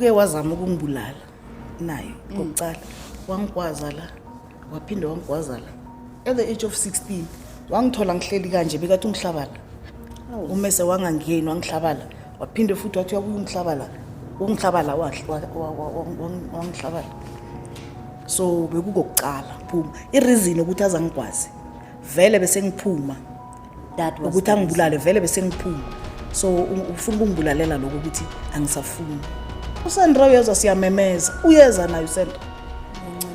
Uke wazama ukungibulala naye kokucala, wangigwaza la, waphinde wangigwaza la. At the age of 16 wangithola ngihleli kanje, bekathi ungihlaba la. Umese wangangeni, wangihlaba la, waphinde futhi wathi uyabuya ungihlaba la, ungihlaba la, wangihlaba la. So bekukokucala phuma i-reason ukuthi azangigwaze vele bese ngiphuma. That was ukuthi the angibulale vele bese ngiphuma. So ufuna ukungibulalela lokho ukuthi angisafuni. USandra uyeza, siyamemeza, uyeza naye uSandra.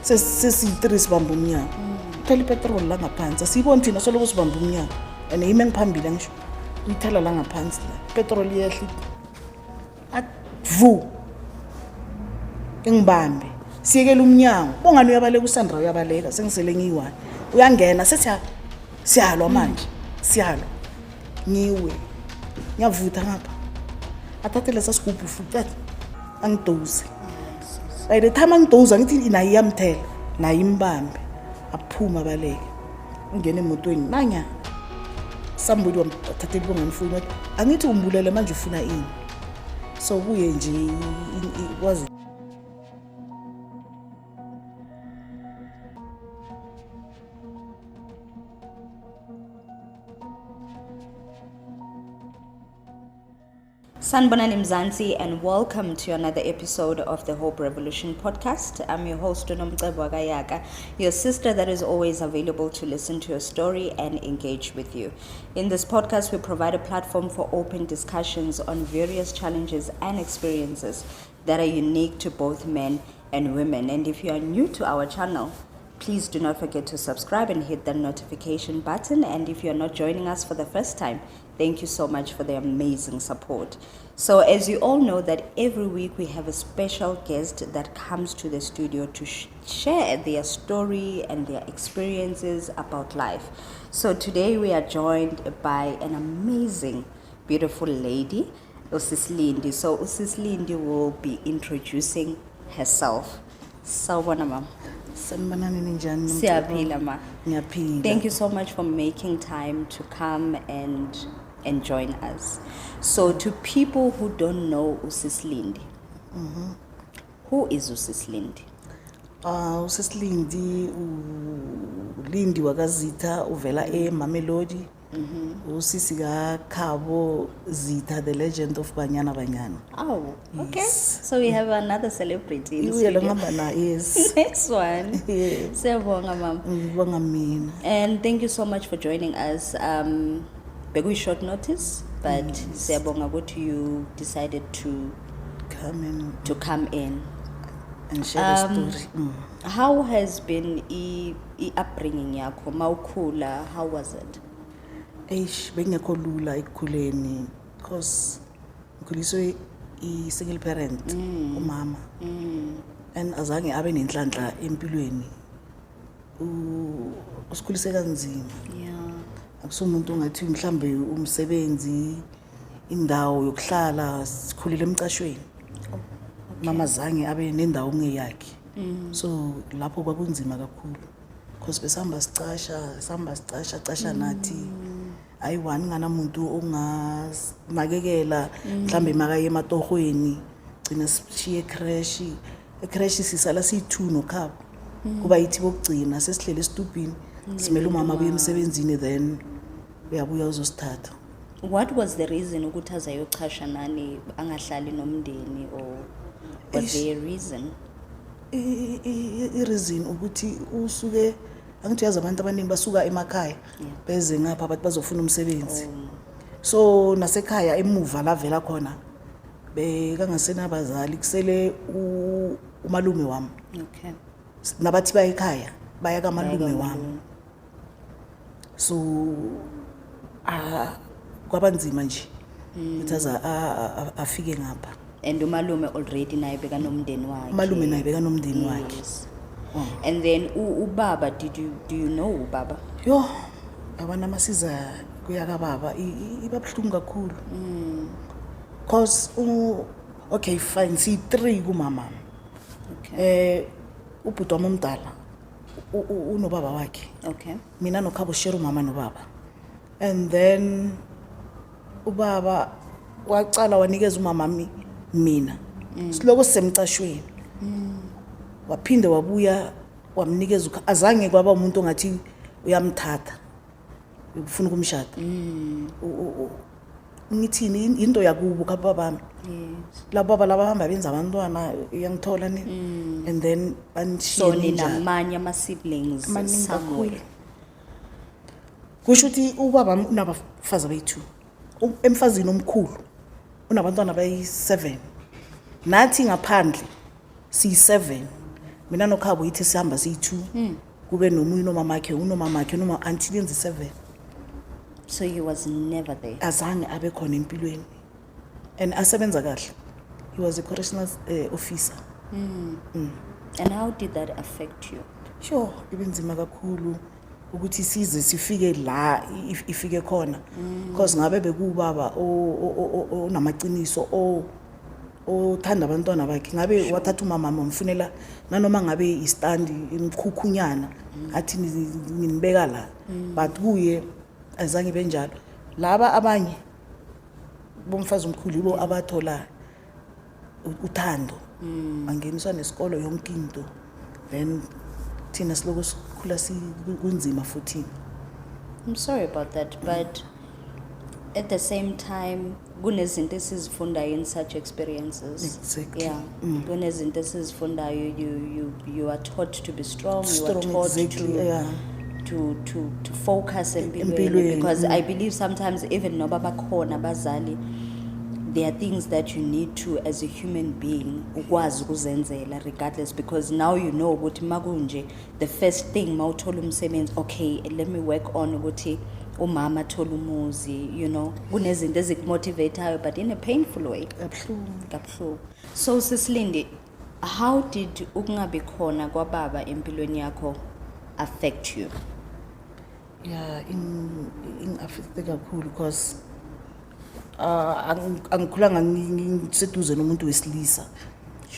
Sesiyi-3 sibamba umnyango. Uthela ipetroli la ngaphansi, asiyiboni thina, soloko sibamba umnyango. And yimi engiphambili, angisho, uyithela la ngaphansi la, ipetroli iyehla, avu ingibambe, siyekela umnyango. Bongani uyabaleka, uSandra uyabaleka, sengisele ngiyi-one. Uyangena, sesiya siyalwa manje, siyalwa, ngiwe ngiyavutha ngapha, athathe lesa sigubhu futhi athi angidoze. By the time angidoza, ngithi naye iyamthela, naye imbambe, aphuma, abaleke, ungene emotweni. Nanya somebody wamthathela ibongani ifoni, wathi angithi umbulele manje, ufuna ini? So kuye nje kwazi. Sanibonani Mzansi and welcome to another episode of the Hope Revolution podcast. I'm your host Nomcebo Wakayaka, your sister that is always available to listen to your story and engage with you. In this podcast, we provide a platform for open discussions on various challenges and experiences that are unique to both men and women. And if you are new to our channel, please do not forget to subscribe and hit the notification button. And if you're not joining us for the first time, thank you so much for the amazing support. So as you all know that every week we have a special guest that comes to the studio to share their story and their experiences about life. So today we are joined by an amazing, beautiful lady, Usis Lindi. So Usis Lindi will be introducing herself. Sawubona, ma'am. Sanibonani, ninjani, Nomcebo? Siyaphila, ma. Ngiyaphila. Thank you so much for making time to come and join us. So to people who don't know Usis Lindi, who is Usis Lindi? Usis Lindi, uLindi wakaZitha, uvela eMamelodi. Usisi kaKhabo Zitha, the legend of Banyana Banyana. Oh, okay. Yes. So we have another celebrity in the Uye lo studio. ngihamba na, yes. Next one. Yes. Siyabonga, ma'am. Ngibonga mina. And thank you so much for joining us. Very short notice, but siyabonga ukuthi you decided to come in to come in and share the story. How has been i upbringing yakho mawukhula? How was it? Eish, bengekho lula ekukhuleni because ngikhuliswe i-single parent, umama. And azange abe nenhlanhla empilweni. Usikhulise kanzima. Akusumuntu ongathi mhlambe umsebenzi, indawo yokuhlala, sikhulele emcashweni. Mama zange abe nendawo ngeyakhe. So lapho kwakunzima kakhulu. Because besihamba sicasha, sihamba sicasha, casha nathi. Ayi one nganamuntu ongasinakekela mhlambe makaye ematohweni, gcina sishiye ecreche. Ecreche sisala siyi-2 nokhabo. Kuba yithi bokugcina sesihlele esitubhini, simele umama abuye emsebenzini, then uyabuya uzosithatha. What was the reason ukuthi azayochasha nani, angahlali nomndeni, or was Eish. there a reason? I-reason ukuthi usuke, angithi uyazi abantu abaningi basuka emakhaya beze ngapha, abantu bazofuna umsebenzi. So nasekhaya emuva lavela khona bekangasenabazali, kusele umalume wami. Nabathi baya ekhaya, baya kamalume wami. So kwabanzima nje ukuthi aza afike ngapha. And umalume already naye bekanomndeni wakhe. Umalume naye bekanomndeni wakhe. Yes. And then ubaba, did you do you know ubaba? Yo, yabona masiza kuya kababa iba buhlungu kakhulu. Cause okay fine, si 3 kumama. Ubhuti wami omdala unobaba wakhe. Mina noKhabo share umama nobaba. And then ubaba wacala wanikeza umama mina. Siloko sisemcashweni. Waphinde wabuya wamnikeza azange kwaba umuntu ongathi uyamthatha, ufuna ukumshada. Ngithini, into yakubo kababami. Labo baba laba bahamba benza abantwana, uyangithola ni, and then banishiye So ninjalo. Ninamanye ama-siblings Amaningi somewhere? kakhulu. Kusho ukuthi ubaba unabafazi abayi-two. Emfazini omkhulu unabantwana abayi-seven, nathi ngaphandle siyi-seven. Mina nokhabo yithi sihamba siyi-two, kube nomunye unomamakhe, unomamakhe noma until yenze i-seven. So he was never there? Azange abe khona empilweni, and asebenza kahle. He was a correctional officer. And how did that affect you? Sure, ibinzima kakhulu ukuthi size sifike la ifike khona, because ngabe bekuwubaba onamaqiniso, othanda abantwana bakhe, ngabe wathatha umama wamfunela nanoma ngabe istandi imkhukhunyana, athi nginibeka la. But kuye azange benjalo. Laba abanye bomfazi omkhulu yibo abathola uthando, bangeniswa nesikolo, yonke into. Then thina siloko sikhula kunzima futhi. I'm sorry about that, but at the same time kunezinto esizifundayo in such experiences. Exactly. Yeah. Kunezinto esizifundayo. You are taught to be strong, you are Strong, taught exactly, to to focus empilweni, Empilweni, because I believe sometimes even noba bakhona abazali, there are things that you need to, as a human being, ukwazi ukuzenzela regardless, because now you know ukuthi makunje, the first thing mawuthola umsebenzi, okay, let me work on ukuthi umama athole umuzi. Kunezinto ezikumotivatayo, but in a painful way. Kabuhlungu. Kabuhlungu. So sisilindi, how did ukungabi khona kwababa empilweni yakho affect you? Yeah, ingi-affecte kakhulu because angikhulanga ngiseduze nomuntu wesilisa.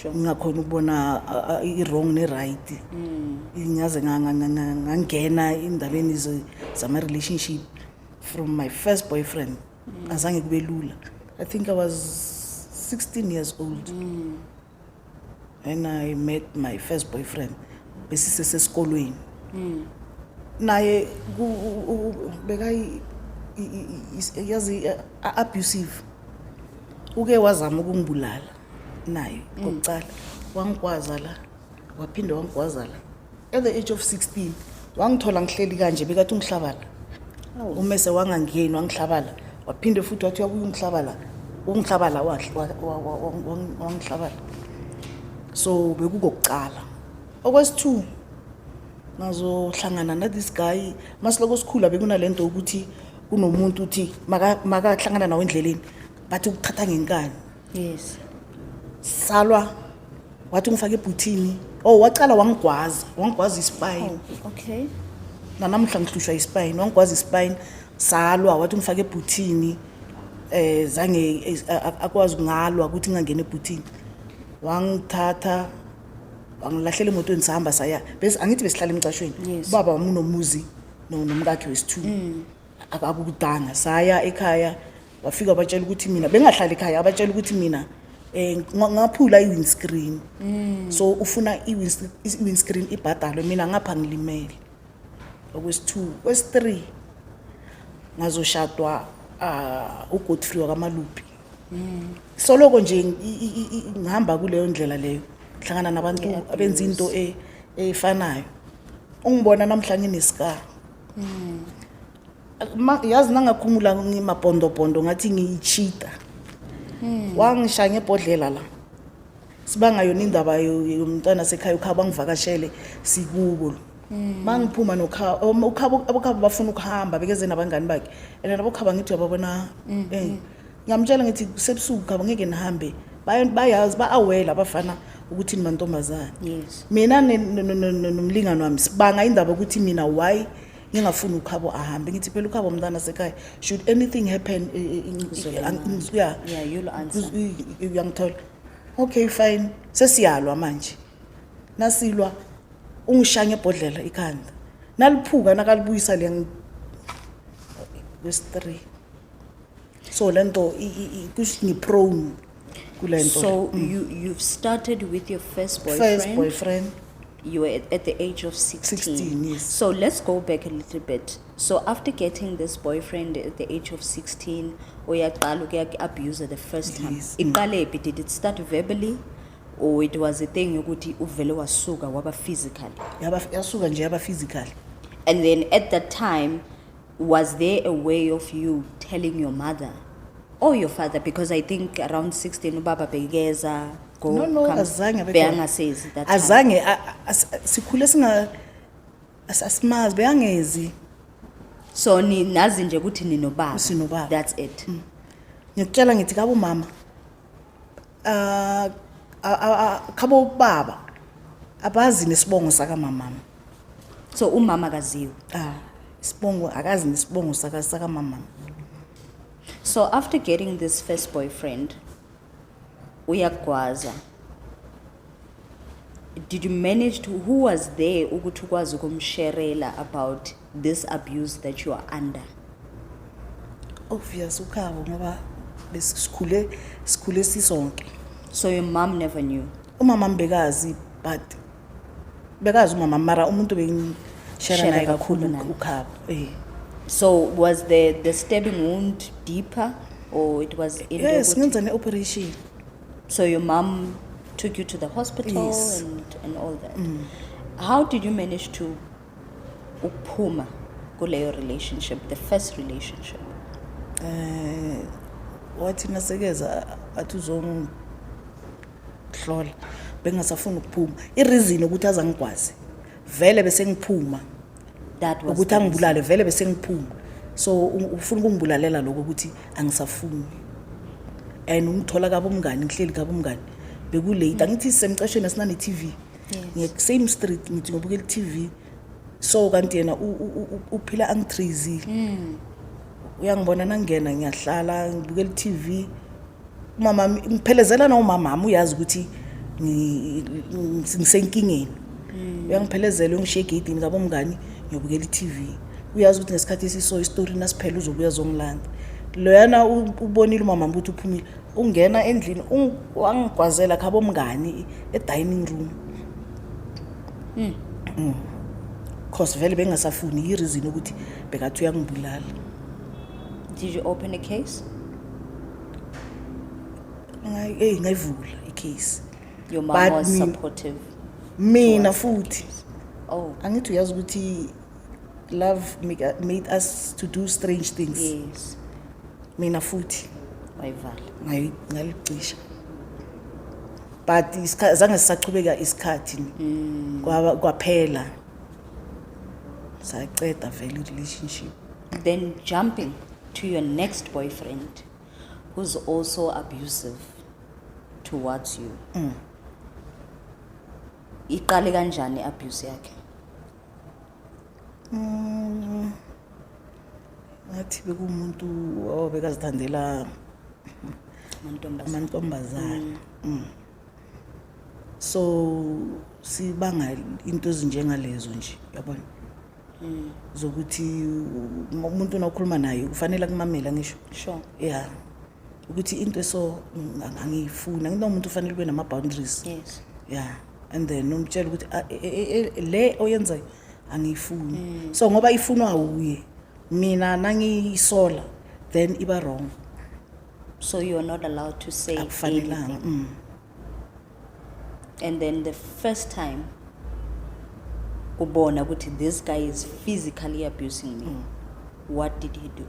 Ngingakhona ukubona i-wrong ne-right. Ngaze ngangena endabeni zama-relationship from my first boyfriend. Azange kube lula. I think I was 16 years old when I met my first boyfriend. Besisesesikolweni naye. Bekayi yazi abusive. Uke wazama ukungibulala naye kokucala. Wangigwaza la, waphinde wangigwaza la at the age of 16. Wangithola ngihleli kanje, bekathi ungihlaba la. Umese wangangeni, wangihlaba la, waphinde futhi wathi uyabuya ungihlaba la, ungihlaba la, wangihlaba la. So bekukokucala. Okwesi-two, ngazohlangana na this guy. Masiloko sikhula, bekunalento ukuthi kunomuntu uthi makahlangana nawe endleleni, bathi ukuthatha ngenkani. Salwa, wathi ungifake ebhuthini. Oh, wacala wangigwaza, wangigwaza ispine. Oh, okay. Nanamhla ngihlushwa ispine. Wangigwaza ispine, salwa, wathi ungifake ebhuthini. Zange akwazi ukungalwa ukuthi ngingangena ebhuthini. Wangithatha wangilahlela emotweni, sahamba saya. Bese angithi besihlala emcashweni. Ubaba wami unomuzi nomkakhe wesithu. Akakudanga, saya ekhaya, wafika wabatshela ukuthi mina bengahlali ekhaya. Abatshela ukuthi mina ngaphula i-windscreen, so ufuna i-windscreen ibhadalwe. Mina ngapha ngilimele. Okwesi-two, kwesi-three ngazoshadwa uGodfrey wakamalupi. Soloko nje ngihamba kuleyo ndlela leyo, hlangana nabantu Nge-abuse. abenza into efanayo. Ungibona namhla ngine-scar. Yazi nangakhumula ngimabhondobhondo ngathi ngiyichita. Wangishaya ngebhodlela la, sibanga yona indaba yomntwana sekhaya. Ukhaba bangivakashele sikubo, mangiphuma nokhaba, ukhaba, abokhaba bafuna ukuhamba, bekeze nabangani bakhe, and nabokhaba ngithi uyababona, ngiyamtshela ngithi kusebusuku khaba, ngeke nihambe. Bayazi, ba-aware abafana ukuthi nimantombazane. Mina nomlingani wami sibanga indaba ukuthi mina why ngingafuni ukhabo ahambe. Ngithi phela ukhabo umntana sekhaya, should anything happen, yeah. Yeah, you'll answer. Uyangithola? Okay, fine. Sesiyalwa manje. Nasilwa, ungishaya ngebhodlela ikhanda, naliphuka, nakalibuyisa le kwesi-three. So le nto kusho ngi-prone Kule nto. So you've started with your first boyfriend. First boyfriend. You were at the age of 16. 16, yes. So let's go back a little bit. So after getting this boyfriend at the age of 16, uyaqala ukuya-abuse the first time. Yes. Iqale phi? Did it start verbally or it was a thing yokuthi uvele wasuka waba physical? Yasuka nje yaba physical. And then at that time, was there a way of you telling your mother or your father? Because I think around 16, ubaba bekeza, go, No, come, azange abe khona. beyangasezi that time. Azange sikhule singa asimazi, beyangezi. So ni nazi nje ukuthi ninobaba. Sinobaba. That's it. Ngikutshela ngithi kabo mama, ah, khabo baba abazi nesibongo saka mama. So umama kaziwe. Ah, isibongo akazi nesibongo saka mama. So after getting this first boyfriend, uyagwaza. Did you manage to, who was there ukuthi ukwazi ukumsharela about this abuse that you are under? Obvious ukhabo, ngoba besikhule sikhule sisonke. So your mom never knew? Umama mbekazi, but bekazi umama, mara umuntu bengishare Share naye kakhulu kakhulu naye. ukhabo. Eh. So was the stabbing wound deeper or it was in Yes, ngenza ne-operation. So your mom took you to the hospital? Yes. And all that. How did you manage to ukuphuma kuleyo relationship, the first relationship? Wathi nasekeza athi uzongihlola, bengasafuni ukuphuma. I-reason ukuthi azangikwazi vele bese ngiphuma. That was ukuthi the reason. Angibulale vele bese ngiphuma, so ufuna ukungibulalela lokho ukuthi angisafuni, and ungithola kabo umngani, ngihleli kabo umngani, bekulate, angithi sisemcashweni, asinane-TV. Nge-same street, ngithi ngobukela i-TV, so kanti yena uphila angitracile, uyangibona nangena, ngiyahlala ngibukela i-TV. Umama ngiphelezela nawumamami, uyazi ukuthi ngisenkingeni, uyangiphelezela, uyongishiya egeyidini kabo mngani, ngiyobukela i-TV. Uyazi ukuthi ngesikhathi esiso isitori nasiphela uzobuya azongilanda. Loyana ubonile umamami ukuthi uphumile, ungena endlini, wangigwazela khabo mngani e-dining room. Cause vele bengasafuni, i-reason ukuthi bekathi uyangibulala. Did you open a case? Eyi, ngayivula icase. Your mom But was supportive? Mina towards that futhi. case? Oh. Angithi uyazi ukuthi love made us to do strange things. Yes. Mina futhi. Wayivala. Ngalicisha, but zange sisachubeka isikhathi, kwaphela, saceda vele i-relationship. Then jumping to your next boyfriend, who's also abusive towards you. Iqale kanjani abuse yakhe? Ngathi bekuwumuntu obekazithandela amantombazane. Amantombazane. So sibanga into ezinjengalezo nje, yabona, zokuthi umuntu nawukhuluma naye kufanele akumamela, ngisho. Yeah, ukuthi into eso angiyifuni, angina umuntu ufanele ube nama-boundaries. Yeah, and then umtshela ukuthi, "Ah, le oyenzayo angiyifuni." So ngoba ifunwa uye, mina nangiyisola then iba wrong. So you're not allowed to say Akufanelanga. anything. And then the first time ubona ukuthi this guy is physically abusing me, what did he do?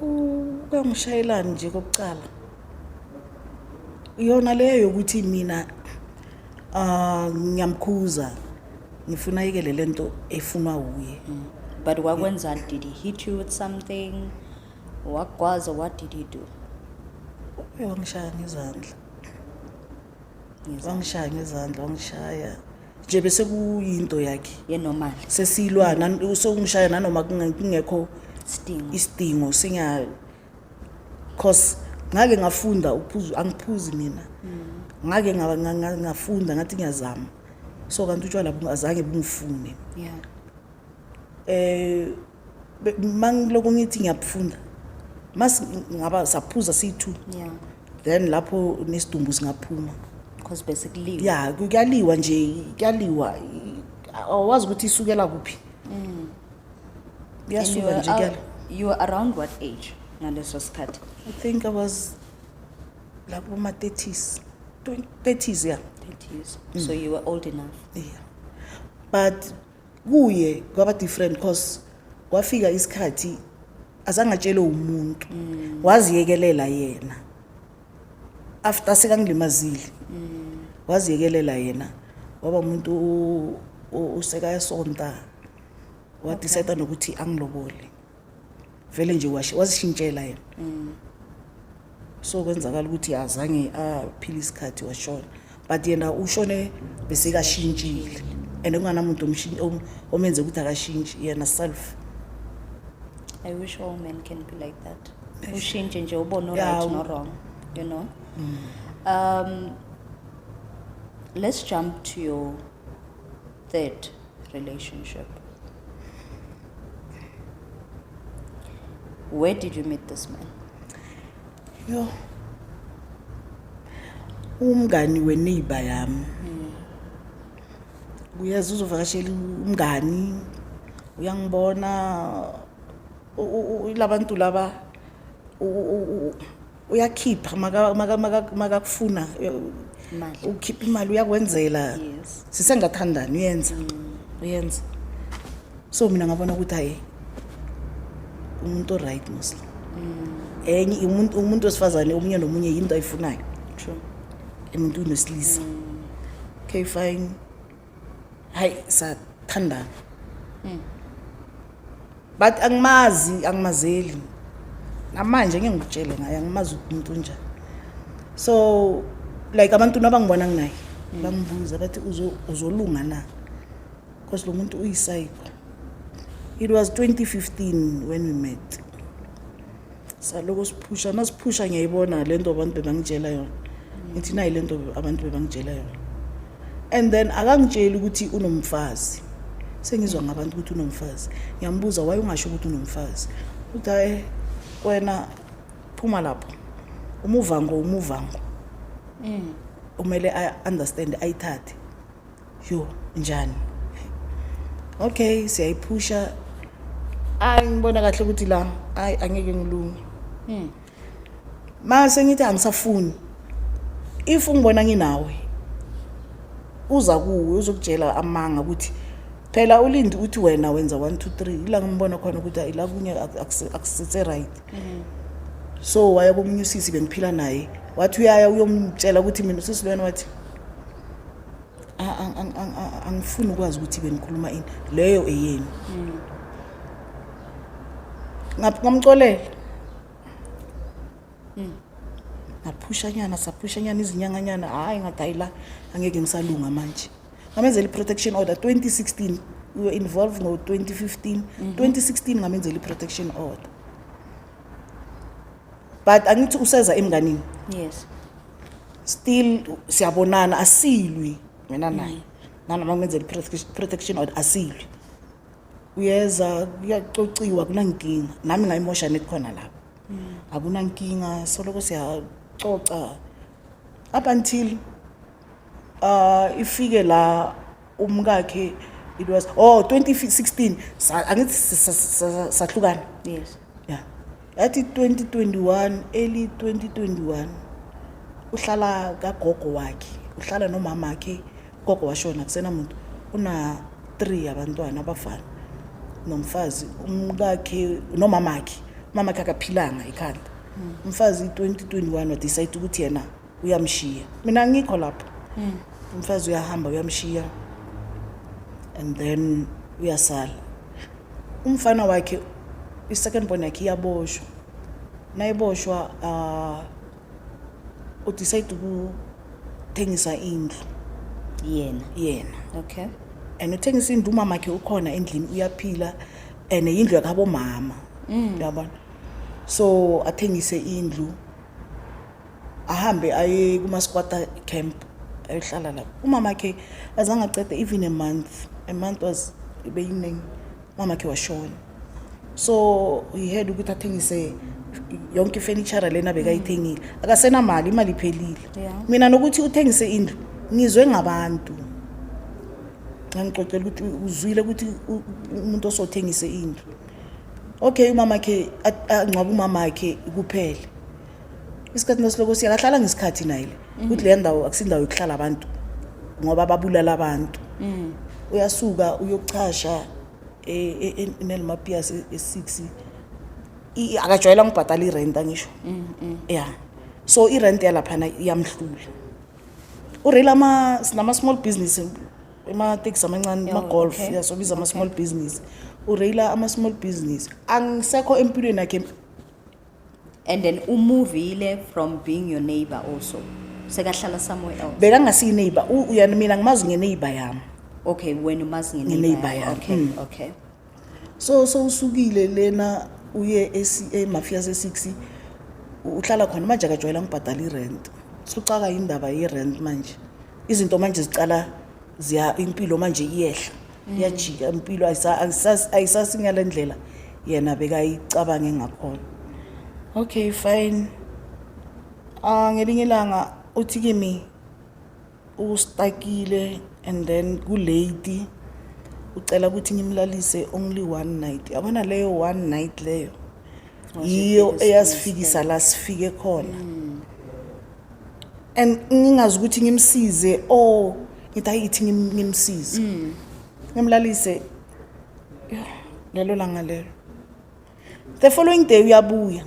Uyangishayelani nje kokucala, iyona leyo yokuthi mina ngiyamkhuza, ngifuna ayekele lento efunwa uye. But wakwenzani? Did he hit you with something? Wakwazi? What did he do? Uye wangishaya ngezandla. Ngezandla. Wangishaya ngezandla, wangishaya nje bese kuyinto yakhe. Yenormal. Sesilwa sokungishaya nanoma kungekho Sting. Isidingo singa, cause ngake ngafunda ukuphuza, angiphuzi mina. Ngake ngafunda, ngathi ngiyazama, so kanti utshwala azange bungifune. Mangiloko ngithi ngiyabufunda. Mas ngaba saphuza siyi-two, then lapho nesidumbu singaphuma. Because basically Ya, kuyaliwa nje, kuyaliwa. Awazi ukuthi isukela kuphi. Kuyasuka nje, kuyaliwa. You were around what age ngaleso sikhathi? I think I was lapho ma-30s, 30s, yeah. 30s. So you were old enough. Yeah, but kuye kwaba different cause kwafika isikhathi azangatshele umuntu, waziyekelela yena after sekangilimazile. Waziyekelela yena, waba umuntu usekayasonta, wadecide nokuthi angilobole vele nje, wazishintshela yena. So kwenzakala ukuthi azange aphile isikhathi, washona, but yena ushone besekashintshile and kunganamuntu omenze ukuthi akashintshi yena self. I wish all men can be like that. Ushintshe nje ubone right no wrong. Let's jump to your third relationship. Where did you meet this man? Yo, umngani weneighbor yami. Uyeza uzovakashela umngani, uyangibona, labantu laba uyakhipha makakufuna. Imali. Ukhipha imali, uyakwenzela. Sisengathandani, uyenza, uyenza. So mina ngabona ukuthi hayi, umuntu oright mos. Enye umuntu wesifazane omunye nomunye yinto ayifunayo emuntwini wesilisa. Okay, fine, hayi, sathandana, but angimazi, angimazeli namanje, ngeke ngikutshele ngaye, angimazi ukuthi umuntu unjani. So like abantu nabangibona nginaye bangibuza bathi, Uzolunga na? Because lo muntu uyipsycho." It was 2015 when we met. Saloko siphusha, nasiphusha ngiyayibona lento abantu bebangitshela yona, ngithi nayi lento abantu bebangitshela yona. And then akangitsheli ukuthi unomfazi, sengizwa ngabantu ukuthi unomfazi. Ngiyambuza, "Why ungasho ukuthi unomfazi?" Uthi, "Hayi wena, phuma lapho, umuvango, umuvango umele a-understand, ayithathe." Yo, njani? Okay, siyayiphusha. Ayi, ngibona kahle ukuthi la, ayi, angeke ngilunge. Mase ngithi angisafuni. If ungibona nginawe, uza kuwe uzokutshela amanga ukuthi phela ulindi uthi wena wenza 1 2 3. Ila ngimbona khona ukuthi ayi, la kunye akusese right. So waya komunye usisi bengiphila naye, wathi uyaya uyomtshela ukuthi mina usisi lona, wathi, "Angifuni ukwazi ukuthi benikhuluma ini, leyo eyenu." Ngamcolela, ngaphushanyana, saphushanyana izinyanganyana. Hhayi, ngathi hayi, la angeke ngisalunga manje. Ngamenzela i-protection order 2016. We were involved ngo-2015, 2016 ngamenzela i-protection order, but angithi useza emnganini. Still siyabonana, asilwi mina naye, nanoma ngimenzela i-protection order asilwi. Uyeza, kuyacociwa, kunankinga. Nami ngayimosha net khona lapho, akunankinga, soloko siyacoca up until ifike la umkakhe. It was, oh, 2016. Angithi sahlukana. Yeah, yathi 2021, early 2021, uhlala kagogo wakhe, uhlala nomama wakhe. Ugogo washona, kusenamuntu, una 3 abantwana abafana nomfazi. Umkakhe nomamakhe, umamakhe akaphilanga ekhanda. Umfazi 2021 wadecide ukuthi yena uyamshiya. Mina angikho lapho. Umfazi uyahamba, uyamshiya and then uyasala umfana wakhe. I-second born yakhe iyaboshwa. Nayiboshwa, udecide ukuthengisa indlu. Yena? Yena. And uthengisa indlu, umamakhe ukhona endlini, uyaphila, and indlu yakabomama, uyabona. So athengise indlu, ahambe aye kuma-squatter camp, ayohlala lapho. Umamakhe azange acede even a month, a month was beyiningi, umamakhe washona. So he had ukuthi athengise. Yonke ifurniture lena bekayithengile, akasenamali, imali iphelile. Mina nokuthi uthengise indlu ngizwe ngabantu, ngangixoxela ukuthi uzwile ukuthi umuntu osothengise indlu. Okay, umama khe angcwaba umama wakhe kuphela. Isikhathi nasiloko siyakahlala ngesikhathi naye le ukuthi leya ndawo akusindawo yokuhlala abantu ngoba babulala abantu. Uyasuka uyokuchasha eNelmapias e-6. Akajwayelanga ukubhadala irent, angisho ya. So irent yalaphana iyamhlula. Ureyila ama sinama-small business, emateksi amancane, ama-Golf. Yasobiza ama-small business, ureyila ama-small business. Angisekho empilweni yakhe. And then umovile from being your neighbor also, sekahlala somewhere else? Bekangasiyi-neighbor. Uyani, mina ngimazi nge-neighbor yami. Okay, wena umazi nge-neighbor nge-neighbor yami. Okay. Okay. So usukile lena, uye eMafia se-6, uhlala khona manje. Akajwayela ngibhadala irent, sucaka indaba ye-rent manje. Izinto manje zicala ziya, impilo manje iyehla, iyajika impilo, ayisasingale ndlela yena bekayicabange ngakhona. Okay, fine. Ah, ngelinye ilanga uthi kimi ustakile and then kulate, ucela ukuthi ngimlalise only one night. Yabona leyo one night leyo Was your yiyo biggest? Eyasifikisa la sifike khona and ngingazi ukuthi ngimsize or ngithi ayithi ngimsize, ngimlalise. Yoh, lelo langa lelo, the following day uyabuya,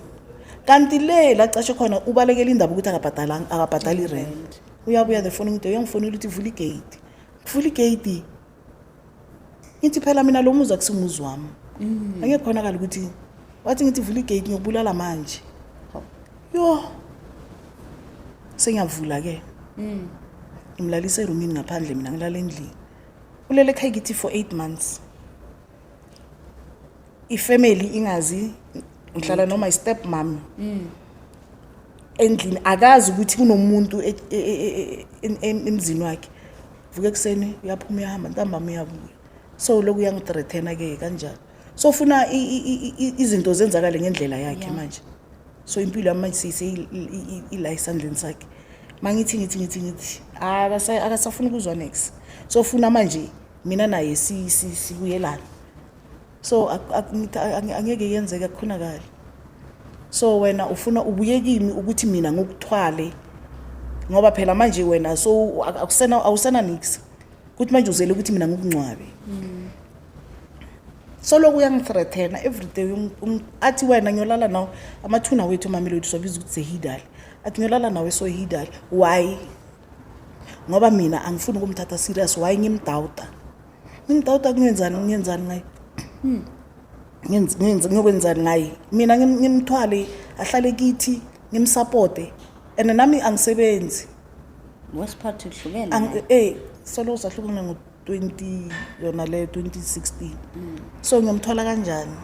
kanti le la cashe khona ubalekela indaba ukuthi akabhadalanga, akabhadali irent. Uyabuya the following day, uyangifonela ukuthi vula igate. Vula igate, ngithi phela mina lo muzi akusimuzi wami, angeke khonakala ukuthi wathi ngithi vula igate, ngiyokubulala manje. Yo, sengiyavula ke, ngimlalisa erumini ngaphandle, mina ngilala endlini. Ulele ekhaya kithi for 8 months, ifamily ingazi. Ngihlala noma i-step mom endlini, akazi ukuthi kunomuntu emzini wakhe. Vuka ekuseni, uyaphuma, uyahamba, ntambama uyabuya. So lokhu uyangithreatena ke kanjalo, so ufuna izinto zenzakale ngendlela yakhe. Manje so impilo yami manje ila esandleni sakhe. Mangithi ngithi akasafuni ukuzwa next, so ufuna manje mina naye sibuyelane. So ngithi angeke yenzeke, akukhonakali. So wena ufuna ubuye kimi ukuthi mina ngikuthwale ngoba phela manje wena so akusena, awusena nix, kuthi manje uzele ukuthi mina ngikungcwabe. So lokhu uyangithreatena every day, athi wena ngiyolala nawe amathuna wethu eMamelodi, siwabiza ukuthi sehidali. Athi ngiyolala nawe sohidali. Why? Ngoba mina angifuni ukumthatha serious. Why ngimdoubta? Ngimdoubta, ngiyenzani? Ngiyenzani ngaye? Ngiyokwenzani ngaye? Mina ngimthwale ahlale kithi, ngimsupporte, and nami angisebenzi. Worst part, uhlukene naye. Solo sahlukana ngo-20 yona leyo 2016. So ngiyomthwala kanjani?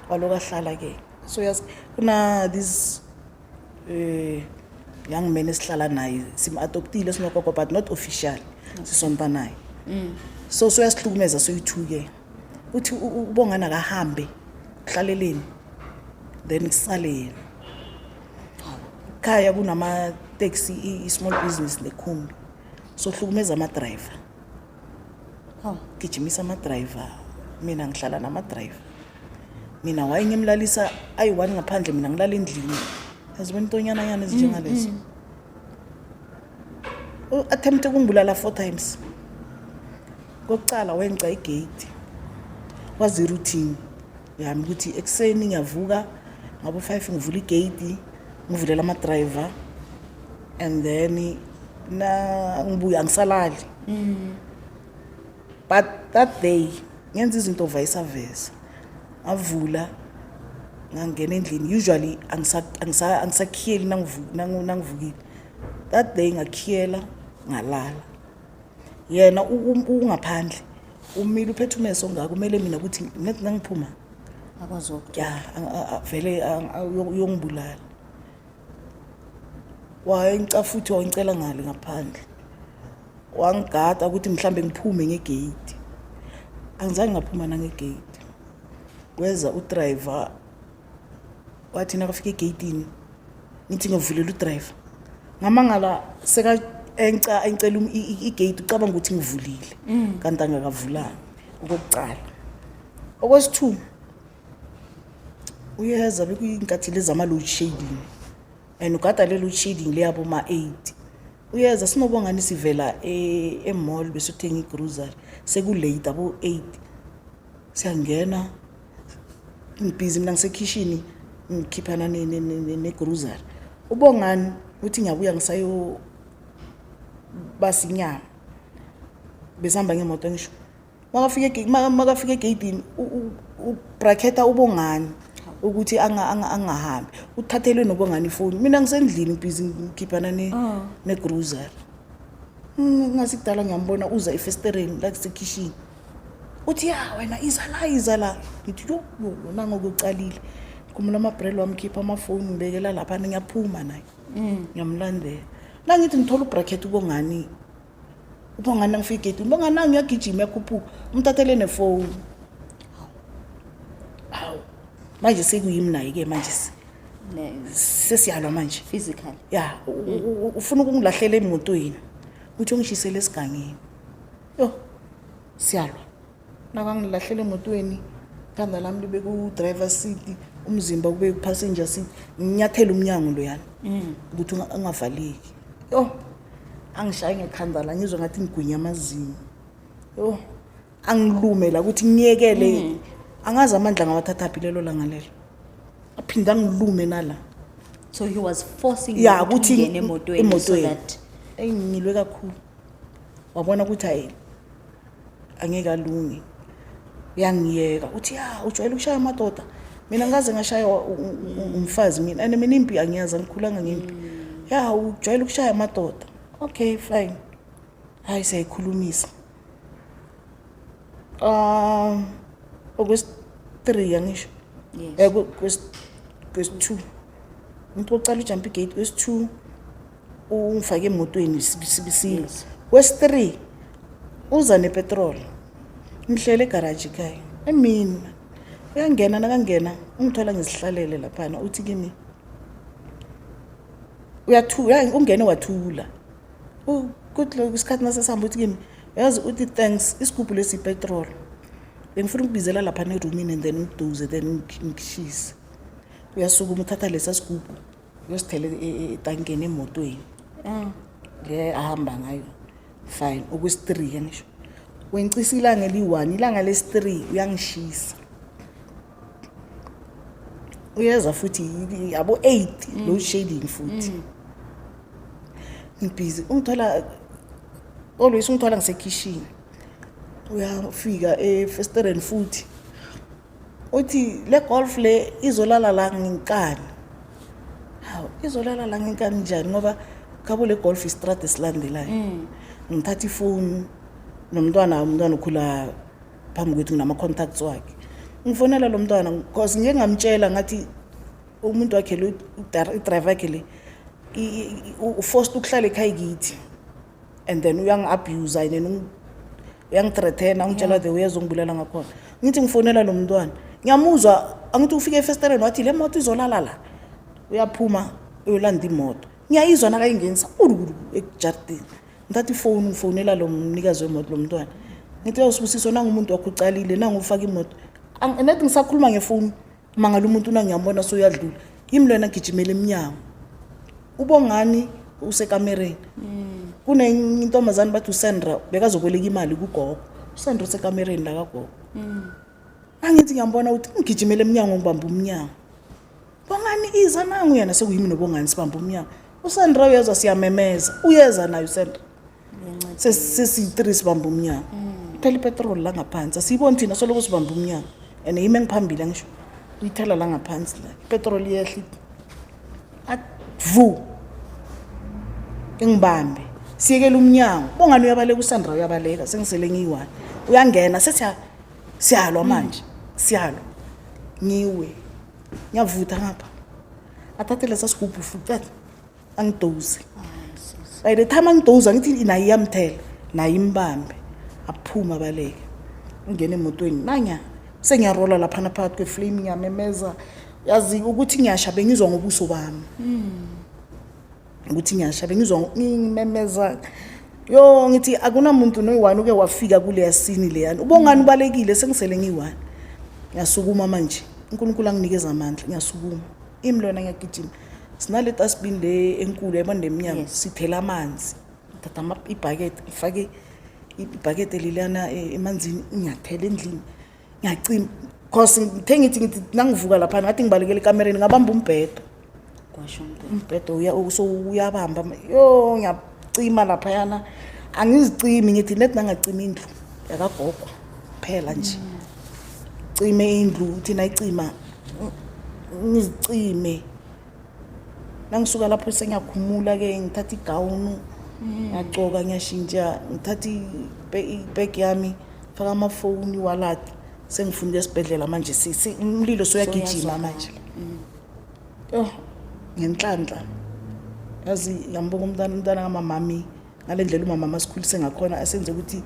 Waloku ahlala ke. So yazi kuna this young man esihlala naye, sim-adoptile sinogogo, but not official, sisonta naye. So soyasihlukumeza soyi-two ke. Uthi uBongani akahambe, kuhlaleleni, then kusale yena. Khaya kunama-taxi, i-small business nekhumbi, so hlukumeza ama-driver. Gijimisa ama-driver, mina ngihlala nama-driver. Mina waye ngimlalisa ayi-one ngaphandle, mina ngilala endlini. Yazibona intonyana yana ezinjengalezo. U-attempte ukungibulala four times. Kokucala wenca igate, wazi i-routine yami ukuthi ekuseni ngiyavuka ngabo-5, ngivula igate, ngivulela ama-driver, and then na ngibuya angisalali. But that day ngenza izinto vice versa, ngavula, ngangena endlini. Usually angisakhiyeli nangivukile. That day ngakhiyela, ngalala. Yena ungaphandle, umile, uphethe umeso ongaka, kumele mina ukuthi ngathi nangiphuma Akwazi ukuthola. Ya, vele uyongibulala. Wayengica futhi, wangicela ngale ngaphandle, wangigada ukuthi mhlambe ngiphume ngegate. Angizange ngaphuma nangegate. Kweza udriver. Wathi nakafika egeyitini, ngithi ngivulela udriver, ngamangala seka enca encela igate, ucabanga ukuthi ngivulile kanti angakavulanga. Okokucala. Okwesi-two, uyeza, bekuyinkathi lezi zama-load shedding and ugada le load shedding leyabo ma-8. Uyeza, sinobongani, sivela e-mall, bese uthenga igrocery, sekulate, abo-8. Siyangena, ngibhizi mina ngisekhishini, ngikhiphana negrocery. Ubongani uthi ngiyabuya, ngisayo basa inyama, besihamba ngemoto. Ngisho makafika egeyidini, ubraketa ubongani ukuthi angahambi, uthathelwe nobongani ifoni. Mina ngisendlini, ngibhizi ngikhiphana negrocery. Ngasikudala ngiyambona uza efestereni la kusekhishini, uthi, "Ya wena, iza la, iza la." Ngithi, "Yo yo yo, nangokucalile." Khumula amabrel wami, khipha amafoni, ngibekela laphana, ngiyaphuma naye, ngiyamlandela. Nangithi ngithola ubracket ubongani, ubongani nangifika egeyidini, ubongani nangu uyagijima, uyakhuphuka, umthathele nefoni. Hawu, manje sekuyimi naye-ke manje, sesiyalwa manje. Physical. Ya, ufuna ukungilahlela emotweni, uthi ungishisele esigangeni. Yo, siyalwa, nakangilahlela emotweni, ikhanda lami libe ku-driver seat, umzimba kube ku-passenger seat, nginyathele umnyango loyana ukuthi ungavaleki. Yo, angishaye ngekhanda la, ngizwe ngathi ngigwinya amazinyo. Yo, angilume la ukuthi ngiyekele, angazi amandla ngawathathaphi lelo langa lelo, aphinde angilume nala. So he was forcing Ya. you Ukuthi ungene emotweni so emotweni. that Eyi, ngilwe kakhulu, wabona ukuthi hayi, angeke alunge, uyangiyeka. Uthi, "Ya, ujwayele ukushaya amadoda." Mina ngaze ngashaywa umfazi mina, and mina impi angiyazi, angikhulanga ngempi. "Ya, ujwayele ukushaya amadoda." Okay, fine, hayi, siyayikhulumisa. Okwesi-three, angisho? Yes. Kwesi-two, umuntu wokucala ujump igate, kwesi-two ungifake emotweni, sibisile. Kwesi-three uza nepetrol, ngihlele egaraji ekhaya emini, uyangena, nakangena ungithola ngizihlalele laphana, uthi kimi, uyathula, ungene wathula. Kuthi lokhu isikhathi nasesihamba, uthi kimi, yazi, uthi, "Thanks, isigubhu lesi ipetrol, bengifuna ukubizela laphana erumini and then ngiduze, then ngishise." Uyasukuma, uthatha lesa sigubhu, uyosithela etankeni emotweni le ahamba ngayo. Fine, okwesi-three ke, ngisho wencisa ilanga eliyi-one, ilanga lesi-three uyangishisa, uyeza futhi abo-8, load shedding futhi, ngibhizi, ungithola always, ungithola ngisekhishini. Uyafika efestereni futhi, uthi, "Le Golf le izolala la ngenkani." Hawu, izolala la ngenkani njani, ngoba khabo le Golf istrad esilandelayo? Ngithatha ifoni nomntwana, umntwana ukhula phambi kwethu, nginama-contacts wakhe, ngifonela lo mntwana because ngike ngamtshela ngathi umuntu wakhe lo, i-driver yakhe le, uforced ukuhlala ekhaya kithi and then uyangi-abuse and then uyangithreathena, ungitshela the way ezongibulala ngakhona. Ngithi ngifonela lo mntwana, ngiyamuzwa, angithi ufike efestereni, wathi le moto izolala la. Uyaphuma, uyolanda imoto, ngiyayizwa nakayingenisa urukuru ejardini. Ngithatha ifoni, ngifonela lo mnikazi wemoto, lo mntwana, ngithi, "Uyawusibusiso, nangumuntu wakho ucalile, nangufaka imoto." Nethi ngisakhuluma ngefoni, mangala umuntu nangiyambona soyadlula, yimi lona, gijimela emnyango. Ubongani usekamereni, kunenye intombazane bathi uSandra, bekazoboleka imali kugogo. USandra usekamereni la kagogo. Angithi ngiyambona ukuthi ngigijimele emnyango, ngibamba umnyango. "Bongani, iza, nangu yena." Sekuyimi noBongani sibamba umnyango. USandra uyezwa siyamemeza, uyeza naye uSandra. Sesiyi-three sibamba umnyango. Phela ipetroli la ngaphansi asiyiboni thina, soloko sibamba umnyango and yimi engiphambili, angisho? Uyithela la ngaphansi la, ipetroli iyehla, ithi avu, ingibambe, siyekela umnyango. Bongani uyabaleka, uSandra uyabaleka, sengisele ngiyi-one. Uyangena, sesiya siyalwa manje, siyalwa, ngiwe, ngiyavutha ngapha, athathe lesa sigubhu futhi athi angidoze. By the time angidoza, ngithi naye iyamthela, naye imbambe, aphume, abaleke, ungene emotweni. Nanya sengiyarola laphana phakathi kweflame, ngiyamemeza. Yazi ukuthi ngiyasha, bengizwa ngobuso bami ukuthi ngiyasha. Bengizwa ngimemeza, yo, ngithi akunamuntu noyi-one uke wafika kuleya scene leyana. Ubongani ubalekile, sengisele ngiyi-one. Ngiyasukuma manje, uNkulunkulu anginikeza amandla, ngiyasukuma imi lona, ngiyagijima. Sinale dustbin le enkulu, yabona, nemnyango. Sithela amanzi, ngithatha ibhakede, ngifake ibhakede leliyana emanzini, ngiyathela endlini, ngiyacima, cause ngithe ngithi nangivuka laphana, ngathi ngibalekela ekamereni, ngabamba umbhedo. Kwasho umbhedo. Umbhedo uya so uyabamba. Yo, ngiyacima laphayana, angizicimi, ngithi net nangacima indlu yakagogo phela nje, cime indlu thina icima, ngizicime. Nangisuka lapho sengiyakhumula ke, ngithatha igawunu, ngiyagcoka, ngiyashintsha, ngithatha ibag yami, faka amafoni, wallet, sengifuna ukuya esibhedlela manje. Umlilo soyagijima. Soyazwakala. Manje, oh, ngenhlanhla, yazi, ngiyambonga umntana kamamami ngale ndlela umama masikhulise ngakhona, asenze ukuthi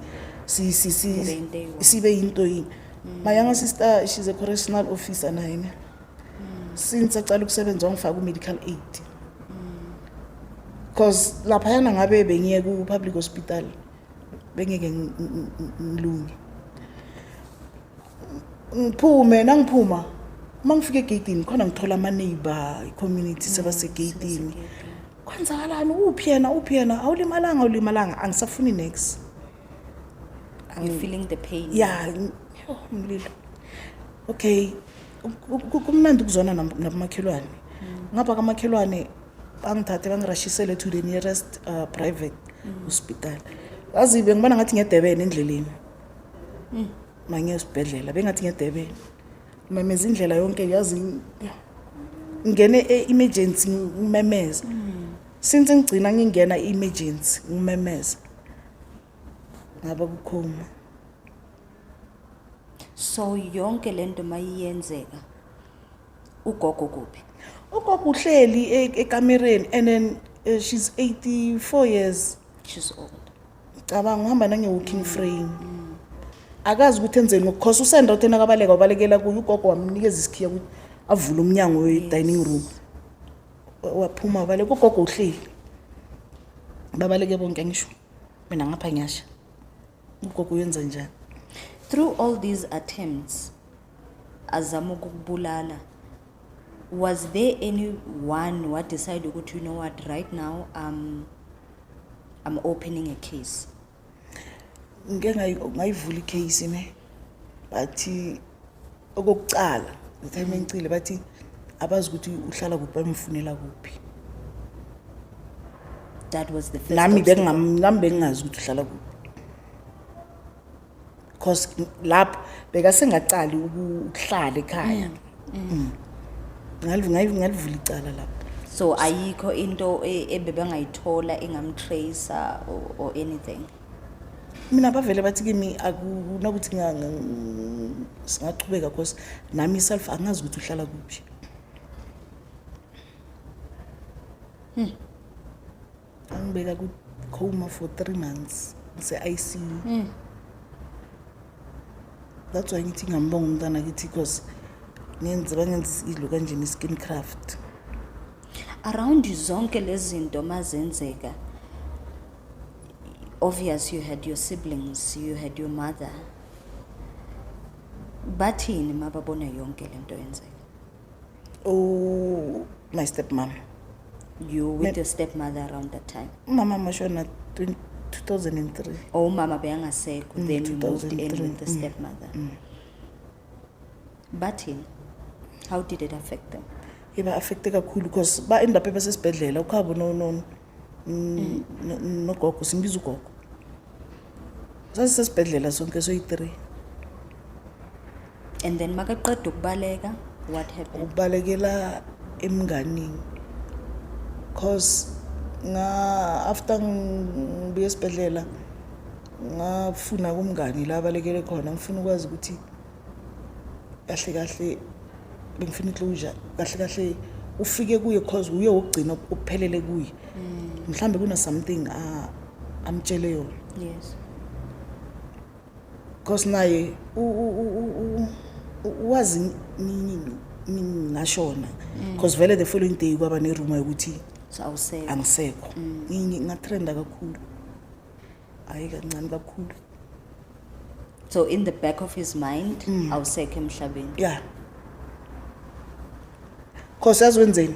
Kube into eyi-one. Sibe yinto yini. My younger sister, she's a correctional officer naye ne. Since acala ukusebenza, wangifaka ku-medical aid, because laphayana ngabe bengiye ku-public hospital, bengeke ngilunge. Ngiphume, nangiphuma, uma ngifika egeyidini khona, ngithola ama-neighbor, i-community sebasegeyidini. Kwenzakalani? Uphi yena? Uphi yena? Awulimalanga? Awulimalanga? Angisafuni next. You're feeling the pain. Ya, yo, umlilo. Okay, kumnandi ukuzwana nabomakhelwane. Ngapha kamakhelwane bangithathe, bangirashisele to the nearest private hospital. Yazi, bengibona ngathi ngedebene endleleni mangiye esibhedlela, bengathi ngedebene, memeza indlela yonke. Yazi, ngingene e-emergency, ngimemeza. Since ngigcina ngingena i-emergency, ngimemeza, ngaba ku-coma. So yonke lento mayiyenzeka, ugogo kuphi? Ugogo uhleli ekamereni and then she's 84 years. She's old. Cabanga, uhamba nange-walking frame, akazi ukuthi enzeni, ngokukhosa usenda uthi nakabaleka, wabalekela kuye ugogo, wamnikeza isikhiya ukuthi avule umnyango we-dining room. Waphuma, wabaleka. Ugogo uhleli, babaleke bonke, ngisho mina ngapha ngiyasha. Ugogo uyenza njani? Through all these attempts azama ukukubulala, was there anyone what decided ukuthi, you know what, right now I'm opening a case? Ngike ngayivula i-case ne, bathi okokucala, the time engicile, bathi abazi ukuthi uhlala kuphi, bayomfunela kuphi. That was the first Nami obstacle. nami bengingazi ukuthi uhlala kuphi, cause lapho bekasengacali ukuhlala ekhaya. Ngalivula icala lapho. So ayikho into ebebengayithola engamtracer or anything? Mina bavele bathi kimi akunakuthi singachubeka, cause nami self angazi ukuthi uhlala kuphi. Angibeka ku-coma for 3 months, ngise-ICU. That's why ngithi ngiyambonga umntwana kithi, because ngenze bangenza idlo kanjeni, i-skin craft. Around zonke lezi zinto mazenzeka, obvious you had your siblings, you had your mother. Bathini mababona yonke lento yenzeka? Oh, my step mom. You with your stepmother around that time? Umama mashona 2003. Oh, umama beyangasekho. Then you moved in 2003. with the stepmother. Bathini? How did it affect them? Iba-affecte kakhulu, because ba-end up basesibhedlela ukhabo nogogo, simbiza ugogo. Sasisesibhedlela sonke soyi-three. And then makaqeda ukubaleka, what happened? Ukubalekela emnganini, cause nga after ngibuye esibhedlela, ngafuna kumngani la abalekele khona. Ngifuna ukwazi ukuthi kahle kahle, bengifuna i-closure, kahle kahle ufike kuye, cause uye wokugcina ukuphelele kuye. Mhlambe kuna something amtshele yona. Cause naye wazi Ngashona because vele the following day kwaba ne-rumour yokuthi So awusekho. Angisekho. Ngatrenda kakhulu, hayi kancane kakhulu. So in the back of his mind, awusekho emhlabeni. Yeah, cause yazi wenzeni,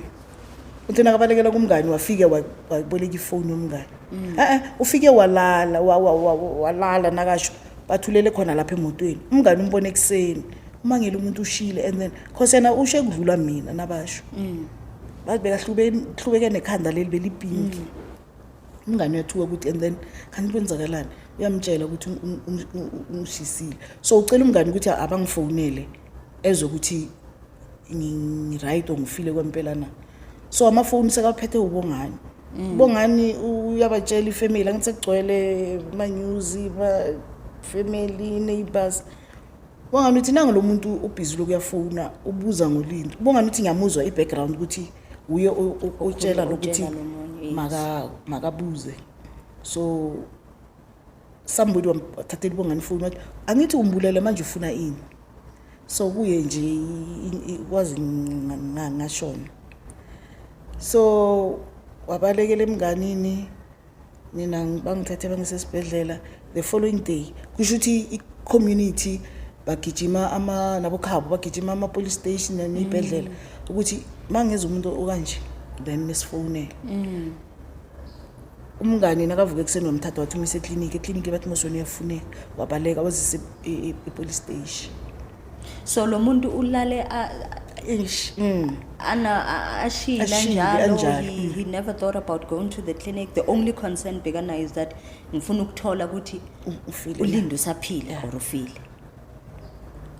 uthi nakabalekela kumngani wafike waboleka ifoni yomngani. E-e, ufike walala walala nakasho bathulele khona lapha emotweni. Umngani umbone ekuseni, umangele umuntu ushile, and then cause yena ushe kudlula mina. Nabasho bathi bekahlubeke nekhanda leli belipinki. Umngane uyathuka ukuthi and then kanti kwenzakalani? Uyamtshela ukuthi ungishisile. So ucela umngane ukuthi abangifonele ezokuthi ngi-right or ngifile kwempela na. So amafoni sekaphethe uBongani. UBongani uyabatshela ifamily, angithi sekugcwele ama-news, family, neighbors. Bongani uthi nange lo muntu ubhizi lokuyafona, ubuza ngoLindo. Bongani uthi ngiyamuzwa i-background ukuthi uye otshela lokuthi Otshela lo munye, yes. Makabuze. So somebody wathathela uBongani ifoni, wathi angithi umbulele, manje ufuna ini? So kuye nje kwazi ngashona. So wabalekela emnganini. Mina bangithathe bangisesibhedlela the following day. Kusho ukuthi i-community bagijima ama nabokhabo bagijima ama-police station ney'bhedlela ukuthi uma ngeza umuntu okanje, then nisifonele. Umngani nakavuka ekuseni wamthatha, wathi umise ekliniki. Ekliniki bathi mosweni uyafuneka. Wabaleka wazise e-police station. So lo muntu ulale Eish. Ana ashile Ashile, njalo. anjalo. He never thought about going to the clinic. The only concern bekana is that ngifuna ukuthola ukuthi Ufile. uLindo usaphila or ufile.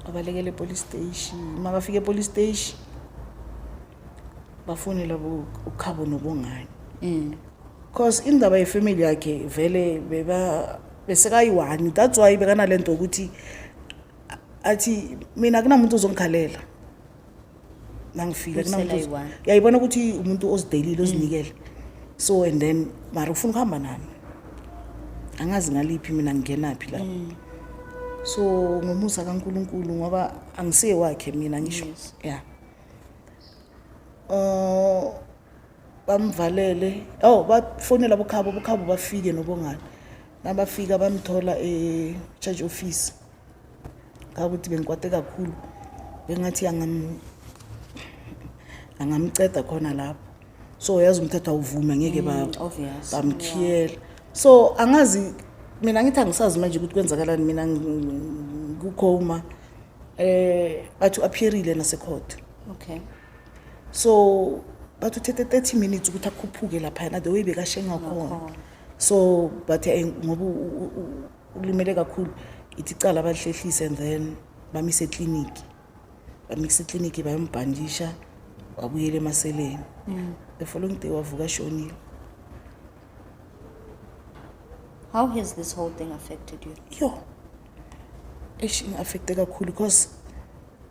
Wabalekela e-police station. Makafika e-police station bafonela uKhabo noBongani, cause indaba yefamily yakhe vele beba besekayi-one. That's why bekanale nto ukuthi athi mina kunamuntu ozongikhalela nangifika. Usela Kunamuntu yi-one. Uyayibona ukuthi umuntu ozidelile, ozinikele. So and then mara ufuna ukuhamba nami, angazi ngaliphi, mina ngingenaphi la. So ngomusa kaNkuluNkulu, ngoba angisiye wakhe mina ngisho. Yeah, bamvalele. Oh, bafonela bokhabo, bokhabo bafike noBongani. Nabafika bamthola e-charge office. Ngakuthi bengikwate kakhulu, bengathi angamceda khona lapho. So yazi umthetho awuvumi, angeke Obvious. bamkhiyela. So angazi mina, ngithi angisazi manje ukuthi kwenzakalani. Mina kucoma, bathi u-appearile nasecourt. So bathi uthethe 30 minutes ukuthi akhuphuke laphayana, the way bekashenga khona. Ngakhona. So bathi ngoba ulimele kakhulu, ithi icala balihlehlise and then bamise ekliniki. Bamikise ekliniki, bayombhandisha, wabuyela emaseleni. The following day wavuka ashonile. How has this whole thing affected you? Yo, eish, ingi-affecte kakhulu because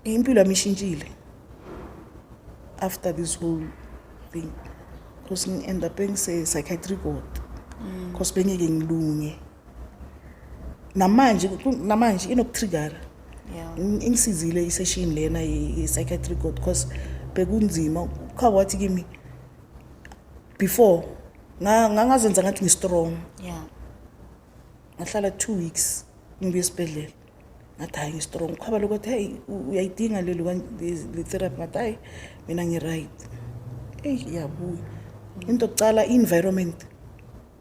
impilo yami ishintshile after this whole thing, because ngi-end up ngise-psychiatric ward because bengeke ngilunge. Namanje namanje inokutriggera. Ingisizile i-session lena ye-psychiatric ward because bekunzima. Ukhaba wathi kimi before ngangazenza ngathi ngi-strong. Ngahlala 2 weeks, ngibuye esibhedlela, ngathi hayi, ngi-strong. Ukhaba lokhu wathi, hey, uyayidinga lelo le therapy. Ngathi hayi, mina ngi-right. Eyi, iyabuya into yokucala, i-environment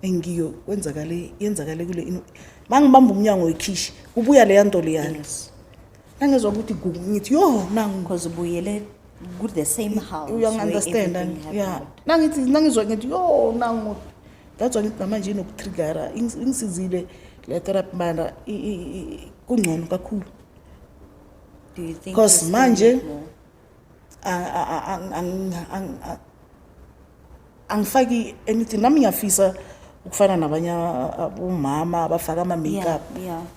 engiyo kwenzakale yenzakale kule mangibamba umnyango wekhishi kubuya leya nto leyana. Nangezwa ukuthi ngithi yo, nangu. Because ubuyele ku the same house where Uyangi-understand? Everything Ya. happened. Nangithi nangizwa ngithi yo, nangu. That's why ngithi namanje inokutriggera. Ingisizile le therapy mana, kungcono kakhulu. Do you think 'Cause you still manje- need more? Angifaki anything. Nami ngiyafisa ukufana nabanye abomama abafaka ama-makeup.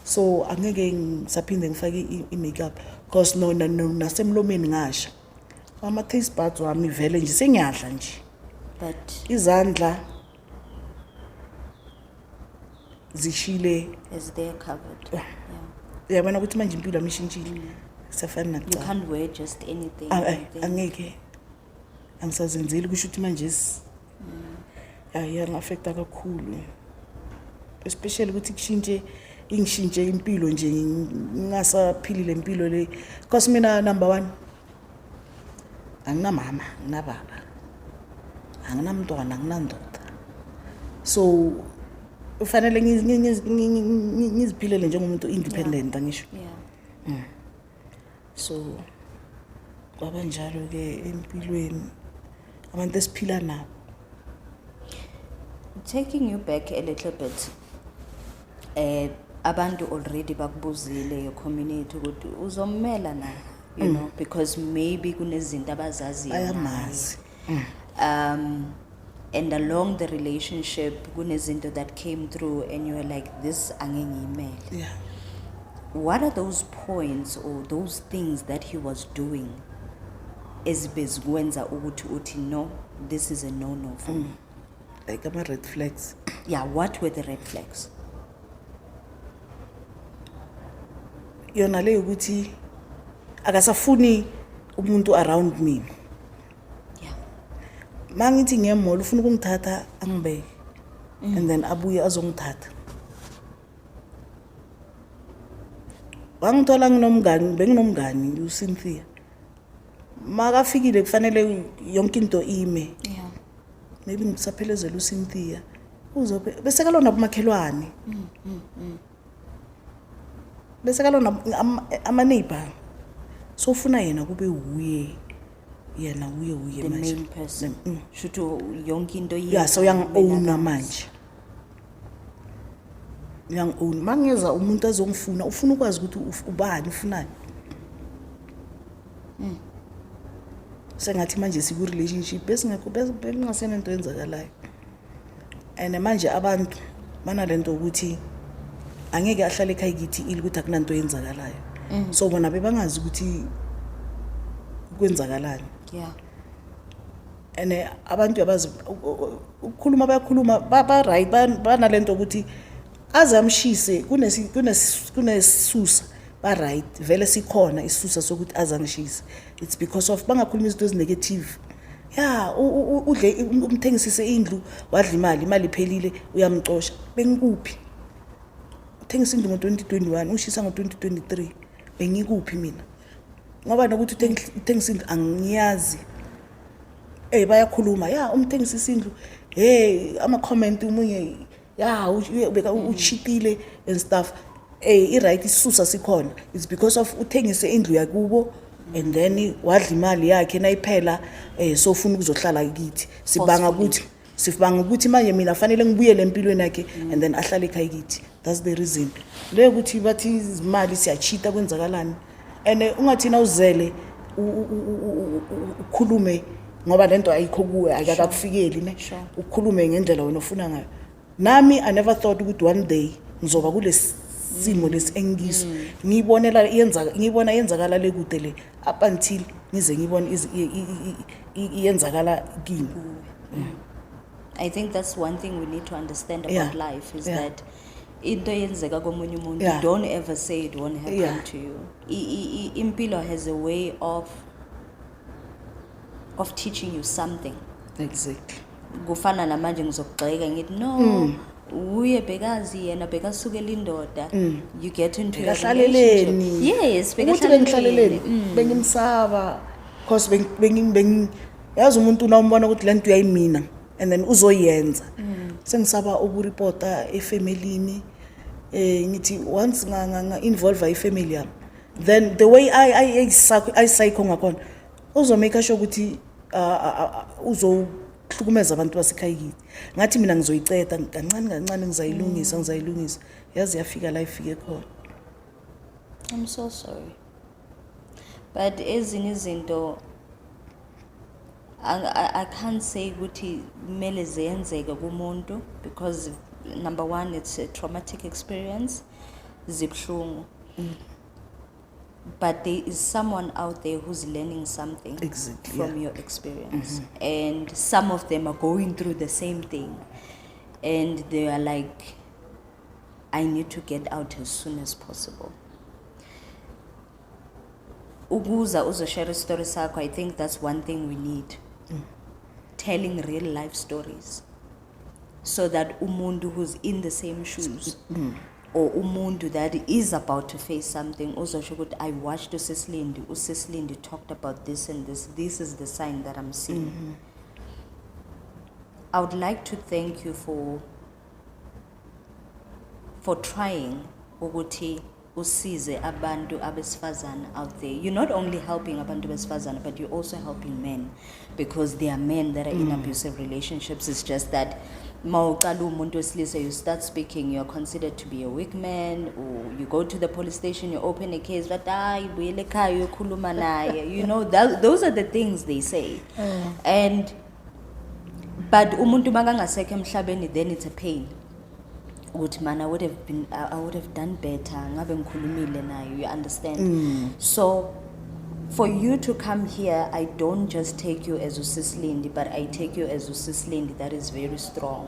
So angeke ngisaphinde ngifake i-makeup because no, nasemlomeni ngasha ama-taste buds wami vele nje, sengiyadla nje. But Izandla zishile. Is there covered? Yeah. Yeah. Uyabona ukuthi manje impilo yami ishintshile. Safani You nakuqala. can't wear just anything. Anything. Angeke, angisazenzeli, kusho ukuthi manje ya, iyangi-affecta kakhulu, especially ukuthi kushintshe, ingishintshe impilo nje, ngingasaphili le mpilo le, because mina, number one, anginamama, anginababa, anginamntwana, anginandoda, so kufanele ngiziphilele njengomuntu independent, angisho? Yeah. So kwaba njalo-ke empilweni, abantu esiphila nabo. Taking you back a little bit, abantu already bakubuzile, your community, ukuthi uzommela na, because maybe kunezinto abazaziyo ngaye. Bayamazi. And along the relationship kunezinto that came through and you were like, this angeke ngiyimele. What are those points or those things that he was doing ezibezikwenza ukuthi uthi, no, this is a no no for me? Like ama-red flags? Yeah, what were the red flags? Yona le yokuthi akasafuni umuntu around mina. Ma ngithi ngiye-mall, ufuna ukungithatha angibeke and then abuye azongithatha. Wangithola nginomngani, benginomngani uCynthia, makafikile kufanele yonke into ime. Maybe ngisaphelezela uCynthia, uzobe bese kalona bomakhelwane, bese kalona ama-neighbor, so ufuna yena kube wuye, yena wuye wuye The manje. main person. Shuthi yonke into. Ya, so uyangi-owna manje, uyangi-own. Ma ngeza umuntu azongifuna, ufuna ukwazi ukuthi ubani, ufunani. Sengathi manje siku-relationship, besingekho, bekungasenento eyenzakalayo. And manje abantu banalento ukuthi angeke ahlale ekhaya kithi ili ukuthi akunanto eyenzakalayo, so bona bebangazi ukuthi kwenzakalani. And abantu yabazi ukukhuluma, bayakhuluma, ba-right, banalento ukuthi aze amshise kunesisusa, ba-right, vele sikhona isisusa sokuthi aze angishise. It's because of bangakhuluma izinto ezi-negative, ya, udle, umthengisise indlu, wadla imali, imali iphelile, uyamcosha. Bengikuphi? Uthengisa indlu ngo-2021, ushisa ngo-2023, bengikuphi mina? Ngoba nokuthi uthengisa indlu angiyazi. Bayakhuluma, ya, umthengisisa indlu, hey, ama-comment umunye, ya, beka uchitile and stuff. I-right, isisusa sikhona. It's because of uthengise indlu yakubo and then wadla imali yakhe, nayiphela so ufuna ukuzohlala kithi. Sibanga Forcefully. ukuthi, sibanga ukuthi manje mina fanele ngibuyele empilweni yakhe and then ahlale ekhaya kithi. That's the reason leyo ukuthi bathi izimali siyachita, kwenzakalani. And ungathina uzele ukhulume ngoba lento ayikho kuwe, akakakufikeli ne. Ukhulume ngendlela wena ofuna ngayo. Nami I never thought ukuthi one day ngizoba kule simo lesi engikiso, ngiyibonela yenza, ngiyibona yenzakala le kude le, up until ngize ngibone iyenzakala kimi. I think that's one thing we need to understand about life is that into eyenzeka komunye umuntu, don't ever say it won't happen to you. Impilo has a way of teaching you something. Kufana namanje ngizokugxeka ngithi no, uye bekazi yena bekasukela indoda. You get into a Bekahlaleleni? relationship. Yes, Ukuthi bekahlaleleni. bengihlaleleni, bengimsaba cause yazi umuntu nawumbona ukuthi le nto uyayimina and then uzoyenza. Sengisaba ukuripota efemelini, ngithi once nga involve ifamily yami, then the way I psycho ngakhona, uzomake sure ukuthi uzohlukumeza abantu basekhaya kithi. Ngathi mina ngizoyiceda kancane kancane, ngizayilungisa, ngizayilungisa, yazi yafika la ifike khona. I'm so sorry. But ezinye izinto I can't say ukuthi kumele ziyenzeke kumuntu because number one, it's a traumatic experience, zibuhlungu. But there is someone out there who's learning something from your experience. And some of them are going through the same thing. And they are like, I need to get out as soon as possible. Ukuza uzoshare story sakho, I think that's one thing we need. Telling real life stories. So that umuntu who's in the same shoes or umuntu that is about to face something uzosho ukuthi, "I watched uSislindi, uSislindi talked about this and this. This is the sign that I'm seeing." I would like to thank you for trying ukuthi usize abantu abesifazane out there. You're not only helping abantu besifazane, but you're also helping men, because there are men that are in abusive relationships. It's just that mawuqala umuntu wesilisa, you start speaking, you're considered to be a weak man, or you go to the police station, you open a case, but, "Hayi, buyele ekhaya uyokhuluma naye." Those are the things they say. And but umuntu makangasekho emhlabeni, then it's a pain ukuthi, man, I would have done better ngabe ngikhulumile naye. You understand? So for you to come here, I don't just take you as uSislindi, but I take you as uSislindi that is very strong,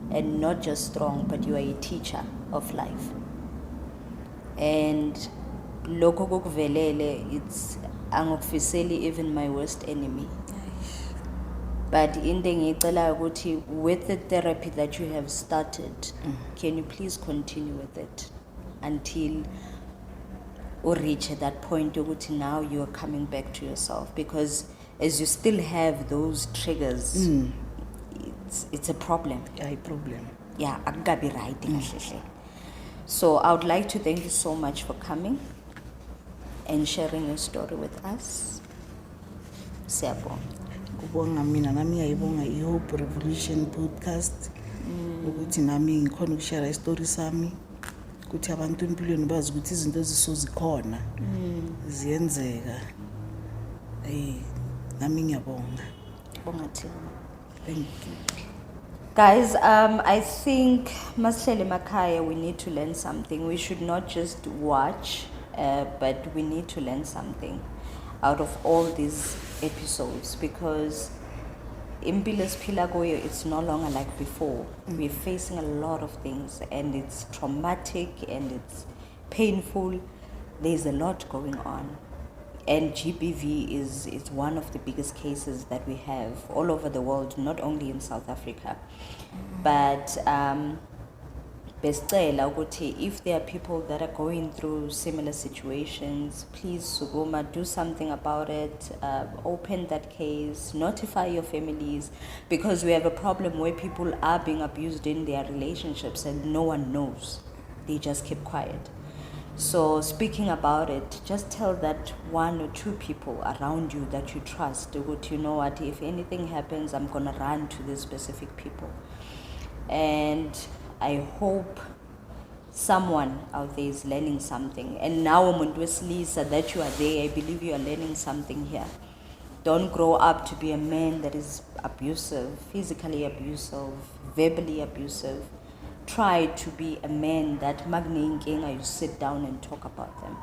and not just strong, but you are a teacher of life. And lokho kokuvelele, it's angikufiseli even my worst enemy. But into engiyicelayo ukuthi with the therapy that you have started, can you please continue with it until reach that point yokuthi now you are coming back to yourself? Because as you still have those triggers, it's a problem. Yeah, problem. Yeah, akukabi right kahle hle. So I would like to thank you so much for coming and sharing your story with us. Siyabonga. Kubonga mina. Nami ngiyayibonga i-Hope Revolution Podcast ukuthi nami ngikhona ukushare isitori sami, ukuthi abantu empilweni bazi ukuthi izinto eziso zikhona, ziyenzeka. Eyi, nami ngiyabonga. Bonga thina. Thank you. Guys, I think masihleli emakhaya, we need to learn something. We should not just watch, but we need to learn something out of all these episodes, because impilo esiphila kuyo, it's no longer like before. We're facing a lot of things, and it's traumatic and it's painful. There's a lot going on. And GBV is one of the biggest cases that we have all over the world, not only in South Africa. But besicela ukuthi if there are people that are going through similar situations, please sukuma, do something about it, open that case, notify your families, because we have a problem where people are being abused in their relationships and no one knows. They just keep quiet. So speaking about it, just tell that one or two people around you that you trust, ukuthi, you know what, if anything happens, I'm going to run to these specific people. And I hope someone out there is learning something. And now, umuntu wesilisa, that you are there, I believe you are learning something here. Don't grow up to be a man that is abusive, physically abusive, verbally abusive. Try to be a man that makuneyinkinga, you sit down and talk about them.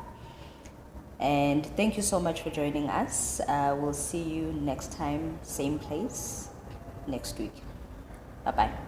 And thank you so much for joining us. We'll see you next time, same place, next week. Bye-bye.